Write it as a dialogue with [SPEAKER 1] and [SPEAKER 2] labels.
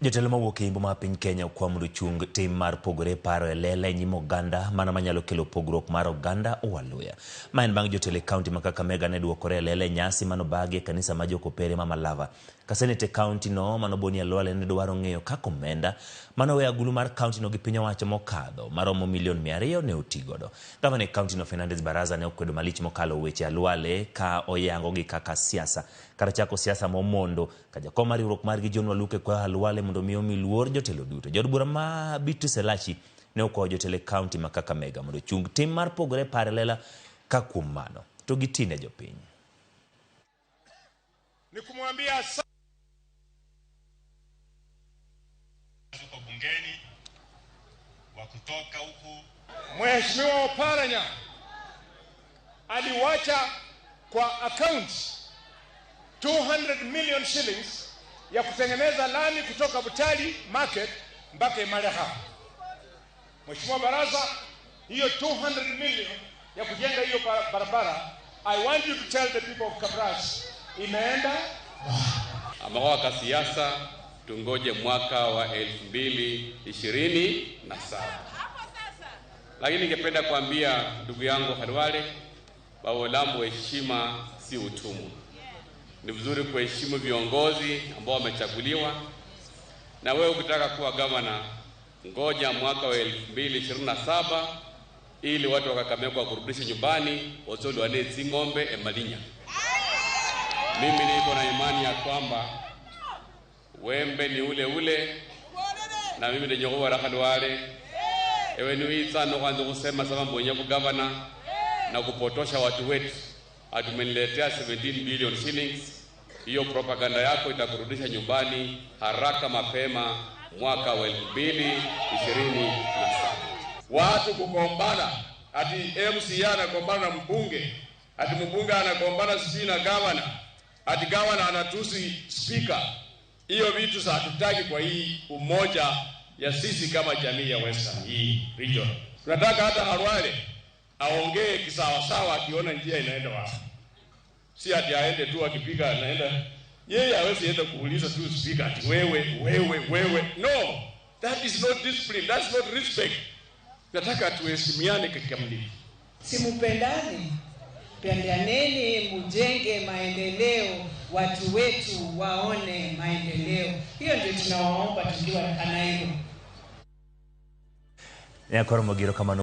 [SPEAKER 1] Jotelo mawuok e imbo mar piny Kenya okwa mondo ochung tim mar pogore paro e lela e nyim oganda mana manyalo kelo pogruok mar oganda Waluya. Ma en bang' jotelo e kaunti ma Kakamega ne duokore e lela e nyasi manobagi e kanisa ma Jokopere ma Malava. Ka seneta e kaunti no mano Boni Khalwale ne dwaro ng'eyo kaka omenda manowe agulu mar kaunti no gi piny owacho mokadho maromo milion 200 ne otigodo. Gavana e kaunti no Fernandes Baraza ne okwedo malich mokalo weche Khalwale ka oyango gi kaka siasa. Kar chako siasa momondo ka jakom mar riwruok margi John Waluke kwayo Khalwale mondo mi omi luor jotelo duto. Jaod bura ma Beatrice Elachi ne okwayo jotelo e kaunti ma Kakamega mondo ochung tim mar pogore paro e lela ka kuom mano to gitine jopiny.
[SPEAKER 2] Ni kumwambia
[SPEAKER 3] huko bungeni wa kutoka huku
[SPEAKER 2] Mheshimiwa Oparanya aliwacha kwa accounts 200 million shillings ya kutengeneza lami kutoka Butali Market mpaka Imaleha. Mheshimiwa Baraza, hiyo 200 million ya kujenga hiyo barabara, I want you to tell the people of Kabras imeenda.
[SPEAKER 4] Ambao kwa siasa tungoje mwaka wa 2027. Lakini ningependa kuambia ndugu yangu Khalwale, Bawolambo, heshima si utumwa. Ni vizuri kuheshimu viongozi ambao wamechaguliwa. Na wewe ukitaka kuwa gavana, ngoja mwaka wa 2027 ili watu wa Kakamega wakurudishe nyumbani wazoliwane ng'ombe emalinya. Mimi niko na imani ya kwamba wembe ni ule ule, na mimi ndenyokuwara Khalwale ewe niwitsa nokwanza kusema saba mbonye kugavana na kupotosha watu wetu, atumeniletea 17 billion shillings. Hiyo propaganda yako itakurudisha nyumbani haraka mapema mwaka wa 2027.
[SPEAKER 2] Watu kugombana ati MCA anagombana na mbunge, ati mbunge anagombana sijui na gavana, ati gavana anatusi speaker. Hiyo vitu za hatutaki kwa hii umoja ya sisi kama jamii ya Western hii region. Tunataka hata Khalwale aongee kisawasawa, akiona njia inaenda wapi, si ati aende tu akipiga anaenda yeye. Hawezi enda kuuliza tu speaker ati wewe wewe wewe. No, that is not discipline, that's not respect. Nataka tuheshimiane kikamilifu.
[SPEAKER 5] Simupendane, pendaneni, mujenge maendeleo, watu wetu waone maendeleo. Hiyo ndio tunawaomba tukiwa Kanairo.
[SPEAKER 1] Nyakoro Mogiro kamano.